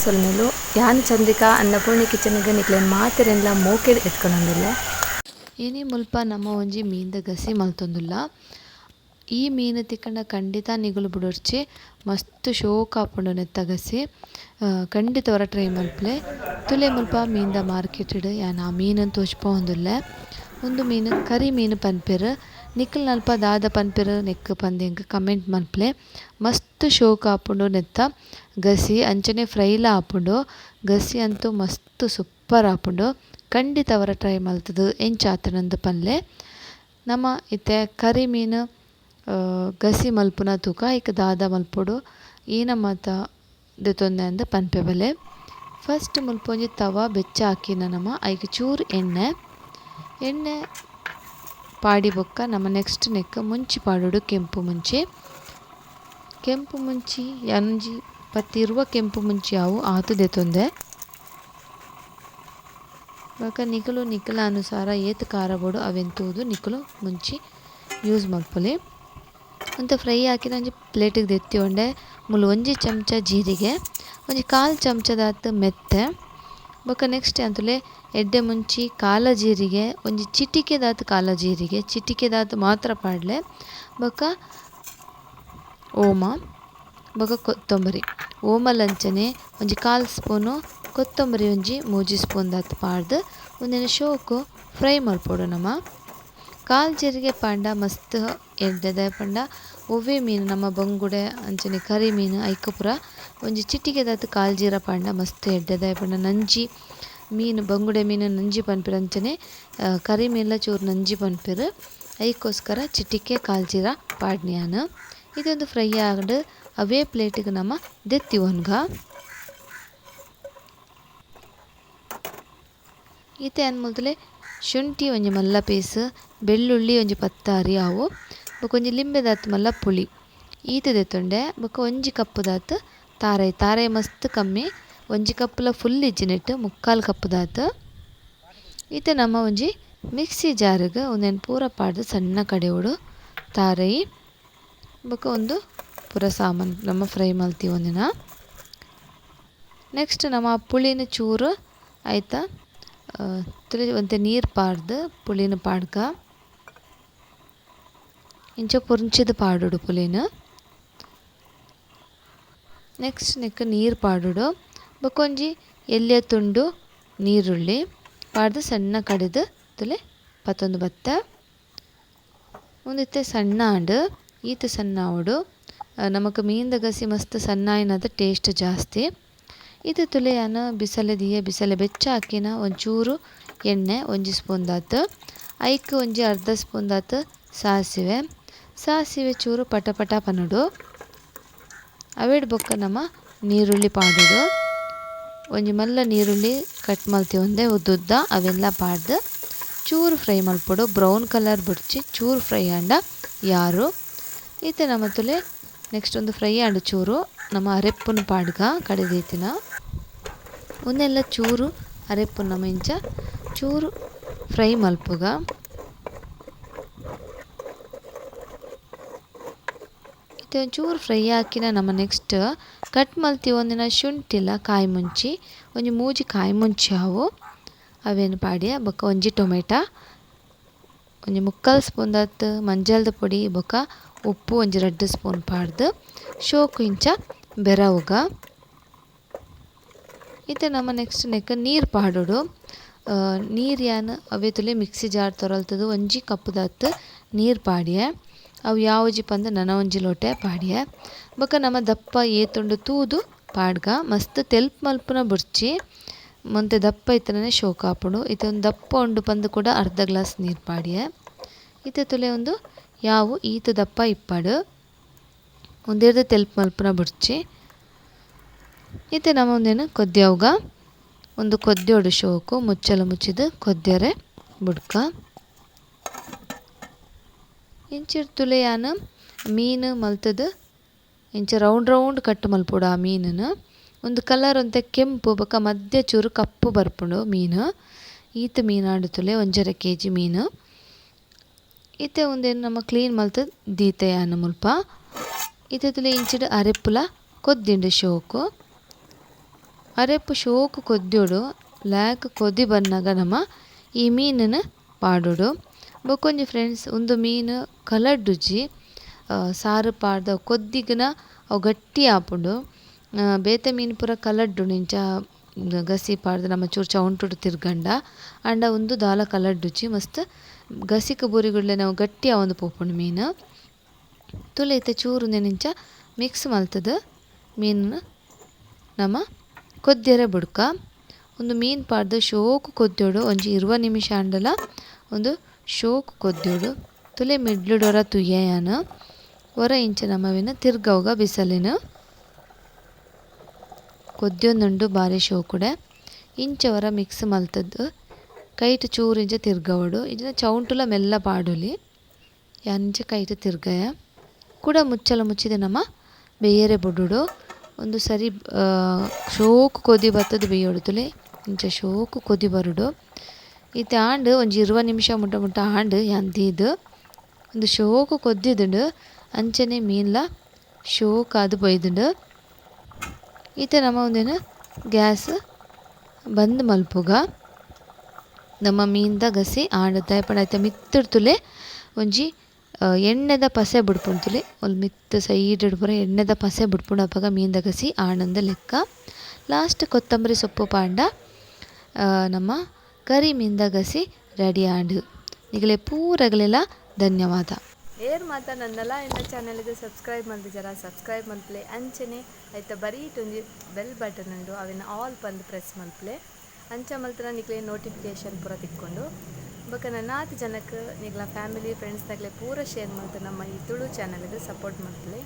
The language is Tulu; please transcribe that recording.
ಸೊಲ್ಮೆಲು ಯಾನ್ ಚಂದ್ರಿಕಾ ಅನ್ನಪೂರ್ಣಿ ಕಿಚನ್ ಗ್ ನಿಕ್ಲೆನ್ ಮಾತೆರೆನ್ಲ ಮೋಕೆಡ್ ಎದ್ಕೊನೊಂದುಲ್ಲೆ. ಇನಿ ಮುಲ್ಪ ನಮ ಒಂಜಿ ಮೀನ್ದ ಗಸಿ ಮಲ್ತೊಂದುಲ್ಲ. ಈ ಮೀನು ತಿಕ್ಕಂಡ ಖಂಡಿತ ನಿಗುಲು ಬುಡೊರ್ಚಿ, ಮಸ್ತ್ ಶೋಕ್ ಆಪುಂಡು ನೆತ್ತ ಗಸಿ. ಖಂಡಿತ ವರ ಟ್ರೈ ಮಲ್ಪುಲೆ. ತುಲೆ ಮುಲ್ಪ ಮೀನ್ದ ಮಾರ್ಕೆಟ್ ಡ್ ಯಾನ್ ಆ ಮೀನುನ್ ತೋಜ್ಪಾವೊಂದುಲ್ಲೆ. ಉಂದು ಮೀನು ಕರಿ ಮೀನು ಪನ್ಪೆರ್. ನಿಕುಲ್ನಲ್ಪ ದಾದ ಪನ್ಪೆರ್ ನೆಕ್ಕ್ ಪಂದ್ ಎಂಕ್ ಕಮೆಂಟ್ ಮಲ್ಪುಲೆ. ಮಸ್ತ್ ಶೋಕ್ ಆಪುಂಡು ನೆತ್ತ ಗಸಿ, ಅಂಚನೆ ಫ್ರೈಲ ಆಪುಂಡು. ಗಸಿ ಅಂತೂ ಮಸ್ತ್ ಸೂಪರ್ ಆಪುಂಡು. ಖಂಡಿತ ವರ ಟ್ರೈ ಮಲ್ತುದು ಎಂಚ ಆತುಂಡು ಪನ್ಲೆ. ನಮ ಇತ್ತೆ ಕರಿ ಮೀನು ಗಸಿ ಮಲ್ಪುನ ತೂಕ ಐಕ್ ದಾದ ಮಲ್ಪೊಡು ಏನ ಮಾತ ದೆತೊಂದೆ ಅಂದ್ ಪನ್ಪೆ ಬಲೆ. ಫಸ್ಟ್ ಮುಲ್ಪ ಒಂಜಿ ತವ ಬೆಚ್ಚ ಹಾಕಿನ ನಮ ಐಕ್ ಚೂರು ಎಣ್ಣೆ ಎಣ್ಣೆ ಪಾಡಿ ಬೊಕ್ಕ ನಮ ನೆಕ್ಸ್ಟ್ ನೆಕ್ ಮುಂಚಿ ಪಾಡೊಡು. ಕೆಂಪು ಮುಂಚಿ, ಕೆಂಪು ಮುಂಚಿ ಯಾನೊಂಜಿ 10-20 ಕೆಂಪು ಮುಂಚಿ ಅವು ಆತು ದೆತೊಂದೆ. ಬೊಕ್ಕ ನಿಕುಲು ನಿಕಲ ಅನುಸಾರ ಏತ್ ಖಾರ ಬೋಡು ಅವೆನ್ ತೂದು ನಿಕುಲು ಮುಂಚಿ ಯೂಸ್ ಮಲ್ಪೊಲಿ. ಒಂತೆ ಫ್ರೈ ಹಾಕಿನ ಒಂಜಿ ಪ್ಲೇಟಿಗೆ ದೆತ್ತಿ ಒಂಡೆ. ಮುಲು ಒಂಜಿ ಚಮಚ ಜೀರಿಗೆ, ಒಂಜಿ ಕಾಲು ಚಮಚದಾತ್ ಮೆತ್ತೆ. ಬೊಕ್ಕ ನೆಕ್ಸ್ಟ್ ಅಂತುಲೆ ಎಡ್ಡೆ ಮುಂಚಿ, ಕಾಲ ಜೀರಿಗೆ, ಒಂಜಿ ಚಿಟಿಕೆದಾತ್ ಕಾಲ ಜೀರಿಗೆ, ಚಿಟಿಕೆದಾತ್ ಮಾತ್ರ ಪಾಡ್ಲೆ. ಬೊಕ್ಕ ಓಮ, ಬೊಕ್ಕ ಕೊತ್ತಂಬರಿ. ಓಮ ಲಂಚನೆ ಒಂಜಿ ಕಾಲು ಸ್ಪೂನು, ಕೊತ್ತಂಬರಿ ಒಂಜಿ 3 ಸ್ಪೂನ್ ದಾತ್ ಪಾಡ್ದು ಉಂದೆನ್ ಶೋಕು ಫ್ರೈ ಮಲ್ಪೊಡು ನಮ. ಕಾಲು ಜೀರಿಗೆ ಪಾಂಡ ಮಸ್ತ್ ಎಡ್ಡೆದ ಪಂಡ ಒವ್ವೇ ಮೀನು ನಮ್ಮ ಬಂಗುಡೆ ಅಂಚನೆ ಕರಿ ಮೀನು ಐಕ್ ಪೂರ ಒಂಜಿ ಚಿಟಿಕೆದಾತ್ ಕಾಲು ಜೀರ ಪಾಂಡ ಮಸ್ತ್ ಎಡ್ಡೆದ ಪಂಡ ನಂಜಿ ಮೀನು ಬಂಗುಡೆ ಮೀನು ನಂಜಿ ಪನ್ಪೆರ್, ಅಂಚನೆ ಕರಿ ಮೀನ್ಲ ಚೂರು ನಂಜಿ ಪನ್ಪೆರ್. ಐಕೋಸ್ಕರ ಚಿಟಿಕೆ ಕಾಲು ಜೀರ ಪಾಡ್ನಿಯಾನ್. ಇದೊಂದು ಫ್ರೈ ಆಂಡ್ ಅವೇ ಪ್ಲೇಟಿಗೆ ನಮ್ಮ ದೆತ್ತಿ ಒನ್ಗ. ಇತ್ತೆ ಅನ್ ಮುಲ್ತಲೆ ಶುಂಠಿ ಒಂಜಿ ಮಲ್ಲ ಪೀಸ್, ಬೆಳ್ಳುಳ್ಳಿ ಒಂಜಿ 10 ಅರಿ ಆವು, ಬೊಕ್ಕ ಒಂಜಿ ಲಿಂಬೆದಾತ್ ಮಲ್ಲ ಪುಳಿ ಈತ ದೆತ್ತೊಂಡೆ. ಬೊಕ್ಕ ಒಂಜಿ ಕಪ್ಪುದಾತ್ ತಾರೈ, ತಾರೈ ಮಸ್ತ್ ಕಮ್ಮಿ, ಒಂಜಿ ಕಪ್ಪುಲ ಫುಲ್ ಇಜ್ಜಿನೆಟ್ 3/4 ಕಪ್ಪುದಾತ್. ಇತ್ತೆ ನಮ್ಮ ಒಂಜಿ ಮಿಕ್ಸಿ ಜಾರಿಗೆ ಒಂದೆನ್ ಪೂರ ಪಾಡ್ದು ಸಣ್ಣ ಕಡೆಯೋಡು ತಾರೈ ಬೊಕ್ಕ ಒಂದು ಪೂರ ಸಾಮಾನು ನಮ್ಮ ಫ್ರೈ ಮಲ್ತಿ ಒಂದಿನ. ನೆಕ್ಸ್ಟ್ ನಮ್ಮ ಪುಳಿನ ಚೂರು ಆಯ್ತಾ ತುಳಿ ಒಂತೆ ನೀರು ಪಾಡ್ದು ಪುಳಿನ ಪಾಡ್ಕ ಇಂಚ ಪುರ್ಂಚಿದ ಪಾಡೋಡು ಪುಳಿನ. ನೆಕ್ಸ್ಟ್ ನೆಕ್ ನೀರು ಪಾಡೋಡು. ಬೊಕ್ಕ ಒಂಜಿ ಎಲ್ಯ ತುಂಡು ನೀರುಳ್ಳಿ ಪಾಡ್ದು ಸಣ್ಣ ಕಡೆದು ತುಲೆ ಪತ್ತೊಂದು ಬತ್ತ. ಒಂದಿತ್ತೆ ಸಣ್ಣ ಆಂಡು, ಈತ ಸಣ್ಣ ಆವೊಡು. ನಮಕ್ ಮೀನ್ದ ಗಸಿ ಮಸ್ತ್ ಸಣ್ಣ ಆಯಿನದ ಟೇಸ್ಟ್ ಜಾಸ್ತಿ. ಇದು ತುಲೆಯಾನ ಬಿಸಲೆ ದಿಯ ಬಿಸಲೆ ಬೆಚ್ಚ ಹಾಕಿನ ಒಂಚೂರು ಎಣ್ಣೆ ಒಂಜಿ ಸ್ಪೂನ್ ದಾತ್, ಐಕ್ ಒಂಜಿ ಅರ್ಧ ಸ್ಪೂನ್ ದಾತ್ ಸಾಸಿವೆ, ಸಾಸಿವೆ ಚೂರು ಪಟ ಪಟ ಪನೊಡು. ಅವೆಡ್ ಬೊಕ್ಕ ನಮ ನೀರುಳ್ಳಿ ಪಾಡೋಡು. ಒಂಜಿ ಮಲ್ಲ ನೀರುಳ್ಳಿ ಕಟ್ ಮಲ್ತಿ ಒಂದೆ ಉದ್ದುದ್ದ ಅವೆಲ್ಲ ಪಾಡ್ದು ಚೂರು ಫ್ರೈ ಮಲ್ಪೊಡು. ಬ್ರೌನ್ ಕಲರ್ ಬುಡ್ಚಿ ಚೂರು ಫ್ರೈ ಆಂಡ ಯಾರು. ಇತ್ತೆ ನಮ್ಮ ತುಲೆ ನೆಕ್ಸ್ಟ್ ಒಂದು ಫ್ರೈ ಆಂಡ ಚೂರು ನಮ್ಮ ಅರೆಪ್ಪುನು ಪಾಡ್ಗ ಕಡೆದೀತಿನ. ಒಂದೆಲ್ಲ ಚೂರು ಅರೆಪ್ಪು ನಮ್ಮ ಇಂಚ ಚೂರು ಫ್ರೈ ಮಲ್ಪುಗ. ಇತ್ತೆ ಒಂಚೂರು ಫ್ರೈ ಹಾಕಿನ ನಮ್ಮ ನೆಕ್ಸ್ಟ್ ಕಟ್ ಮಲ್ತಿ ಒಂದಿನ ಶುಂಠಿಲ ಕಾಯಿ ಮುಂಚಿ ಒಂಜಿ 3 ಕಾಯಿ ಮುಂಚಿ ಅವು ಅವೇನು ಪಾಡಿಯ. ಬೊಕ್ಕ ಒಂಜಿ ಟೊಮೆಟೊ, ಒಂಜಿ 3/4 ಸ್ಪೂನ್ ದಾತ್ ಮಂಜಲ್ದ ಪೊಡಿ, ಬೊಕ್ಕ ಉಪ್ಪು ಒಂಜಿ 2 ಸ್ಪೂನ್ ಪಾಡ್ದು ಶೋಕು ಇಂಚ ಬೆರವುಗ. ಇತ್ತೆ ನಮ್ಮ ನೆಕ್ಸ್ಟ್ ನೆಕ್ ನೀರು ಪಾಡೋಡು. ನೀರು ಯಾನ್ ಅವೇ ತುಲೆ ಮಿಕ್ಸಿ ಜಾರ್ ತೊರಲ್ತದು ಒಂಜಿ ಕಪ್ಪುದಾತ್ ನೀರು ಪಾಡಿಯೆ. ಅವು ಯಾವೊಂಜಿ ಪಂದ್ ನನ ಒಂಜಿ ಲೋಟೆ ಪಾಡಿಯೆ. ಬೊಕ್ಕ ನಮ್ಮ ದಪ್ಪ ಏತುಂಡು ತೂದು ಪಾಡ್ಗ. ಮಸ್ತ್ ತೆಲ್ಪ್ ಮಲ್ಪುನ ಬುಡ್ಚಿ, ಒಂತೆ ದಪ್ಪ ಇತ್ತನೇ ಶೋಕ್ ಆಪುಂಡು. ಇತ್ತೆ ಒಂದು ದಪ್ಪ ಉಂಡು ಪಂದ್ ಕೂಡ ಅರ್ಧ ಗ್ಲಾಸ್ ನೀರು ಪಾಡಿಯೆ. ಇತ್ತೆ ತುಲೆ ಒಂದು ಯಾವು ಈತ ದಪ್ಪ ಇಪ್ಪಡು ಒಂದೆರ್ದು ತೆಲ್ಪ್ ಮಲ್ಪುನ ಬುಡ್ಚಿ. ಇತ್ತೆ ನಮ್ಮ ಒಂದೇನು ಕೊದ್ಯವುಗ ಒಂದು ಕೊದ್ಯೋಡು ಶೋಕು ಮುಚ್ಚಲು ಮುಚ್ಚಿದ ಕೊದ್ಯರೆ ಬುಡ್ಕ. ಇಂಚಿರ್ ತುಲೆಯಾನ ಮೀನು ಮಲ್ತದು ಇಂಚ round round cut ಮಲ್ಪೊಡು ಆ ಮೀನನ್ನು. ಒಂದು ಕಲರ್ ಒಂತೆ ಕೆಂಪು ಬೊಕ್ಕ ಮಧ್ಯ ಚೂರು ಕಪ್ಪು ಬರ್ಪುಂಡು ಮೀನು. ಈತ ಮೀನಾಡು ತುಲೆ 1.5 ಕೆಜಿ ಮೀನು. ಇತ್ತೆ ಒಂದೇನು ನಮ್ಮ ಕ್ಲೀನ್ ಮಲ್ತದು ದೀತೆಯಾನ ಮುಲ್ಪ. ಇತ್ತೆ ತುಲೆ ಇಂಚಿಡು ಅರೆಪ್ಪುಲ ಕೊದ್ದಿಂಡು ಶೋಕು. ಅರೆಪು ಶೋಕು ಕೊದ್ಯೋಡು ಲಾಕ್ ಕೊದಿ ಬನ್ನಗ ನಮ ಈ ಮೀನುನು ಪಾಡೊಡು. ಬೊಕೊಂಜಿ ಫ್ರೆಂಡ್ಸ್ ಉಂದು ಮೀನು ಕಲಡ್ಡುಜಿ ಸಾರು ಪಾಡ್ದ ಕೊದ್ದಿಗನ ಅವು ಗಟ್ಟಿ ಆಪುಂಡು. ಬೇತೆ ಮೀನು ಪೂರ ಕಲಡ್ಡುಂಡು ಇಂಚ ಗಸಿ ಪಾಡ್ದ್ ನಮ ಚೂರು ಚೌಂಟುಡು ತಿರ್ಗಂಡ ಆಂಡ ಉಂದು ದಾಲ ಕಲಡ್ಡುಜಿ ಮಸ್ತ್ ಗಸಿಕ್ ಬೂರಿಗುಡ್ಲೆ ನಾವು ಗಟ್ಟಿ ಆವೊಂದು ಪೋಪುಂಡು ಮೀನು. ತುಲೆ ಇತ್ತೆ ಚೂರು ಇಂಚ ಮಿಕ್ಸ್ ಮಲ್ತುದು ಮೀನು ನಮ ಕೊದ್ಯರೆ ಬುಡ್ಕ. ಉಂದು ಮೀನು ಪಾಡ್ದು ಶೋಕು ಕೊದ್ಯೋಡು ಒಂಜಿ 20 ನಿಮಿಷ ಆಂಡಲ ಉಂದು ಶೋಕು ಕೊದ್ಯೋಡು. ತುಲೆ ಮಿಡ್ಲುಡೊರ ತುಯ್ಯೆ ಯಾನ್ ಒರ ಇಂಚ ನಮವಿನ ತಿರ್ಗವುಗ ಬಿಸಲಿನ ಕೊದ್ಯೊಂದುಂಡು ಬಾರಿ ಶೋಕುಡೆ. ಇಂಚ ಒರ ಮಿಕ್ಸ್ ಮಲ್ತುದು ಕೈಟ್ ಚೂರು ಇಂಚ ತಿರ್ಗವಡು ಇಂಚಿನ ಚೌಂಟುಲ ಮೆಲ್ಲ ಪಾಡೊಲಿ ಯಾನ್ ಇಂಚ ಕೈಟ್ ತಿರ್ಗಯ ಕುಡ ಮುಚ್ಚಲ ಮುಚ್ಚಿದ ನಮ ಬೇಯರೆ ಬುಡುಡು. ಒಂದು ಸರಿ ಶೋಕು ಕೊದಿ ಬತ್ತದು ಬೇಯೋಡು ತುಲೆ ಇಂಚ ಶೋಕು ಕೊದಿ ಬರುಡು. ಇತ್ತೆ ಆಂಡ್ ಒಂಜಿ 20 ನಿಮಿಷ ಮುಟ್ಟ ಮುಟ್ಟ ಆಂಡ್ ಯಾನ್ ದೀದ್ ಒಂದು ಶೋಕು ಕೊದ್ದಿದುಂಡು. ಅಂಚನೆ ಮೀನ್ಲ ಶೋಕಾದ್ ಪೊಯ್ದುಂಡು. ಇತ್ತೆ ನಮ ಒಂದೇನು ಗ್ಯಾಸ್ ಬಂದ್ ಮಲ್ಪುಗ. ನಮ್ಮ ಮೀನ್ದ ಗಸಿ ಆಂಡ್ ದಾಯೆ ಐತ ಮಿತ್ತುಡ್ ತುಲೆ ಒಂಜಿ ಎಣ್ಣೆದ ಪಸೆ ಬುಡ್ಪುಂಡು ತುಲೆ ಒಂಜಿ ಮಿತ್ತ್ ಸೈಡ್ ಪೂರ ಎಣ್ಣೆದ ಪಸೆ ಬುಡ್ಪುಂಡು. ಅಪಗ ಮೀನ್ದ ಗಸಿ ಆಂಡಂದ್ ಲೆಕ್ಕ. ಲಾಸ್ಟ್ ಕೊತ್ತಂಬರಿ ಸೊಪ್ಪು ಪಾಂಡ ನಮ್ಮ ಕರಿ ಮೀನ್ದ ಗಸಿ ರೆಡಿ ಆಂಡ್. ನಿಗಲೆ ಪೂರಗಲೆಲ ಧನ್ಯವಾದ. ಏರ್ ಮಾತ ನನ್ನಲ ಎನ್ನ ಚಾನೆಲ್ಗೆ ಸಬ್ಸ್ಕ್ರೈಬ್ ಮಲ್ದಿಜರ ಸಬ್ಸ್ಕ್ರೈಬ್ ಮಲ್ಪಲೆ. ಅಂಚನೆ ಐತ ಬರೀಟ್ ಒಂಜಿ ಬೆಲ್ ಬಟನ್ ಉಂಡು ಅವೆನ್ ಆಲ್ ಪಂದ್ ಪ್ರೆಸ್ ಮಲ್ಪಲೆ. ಅಂಚ ಮಲ್ತನ ನಿಕ್ಲೆ ನೋಟಿಫಿಕೇಶನ್ ಪೂರ ತಿಕ್ಕೊಂಡು ಬೊಕ ನನಾತ್ ಜನಕ್ ನಿಕ್ಲ ಫ್ಯಾಮಿಲಿ ಫ್ರೆಂಡ್ಸ್ ನಕ್ಲೆ ಪೂರ ಶೇರ್ ಮಲ್ತ್ ನಮ್ಮ ಈ ತುಳು ಚಾನೆಲ್ಗೆ ಸಪೋರ್ಟ್ ಮಲ್ಪಲೆ.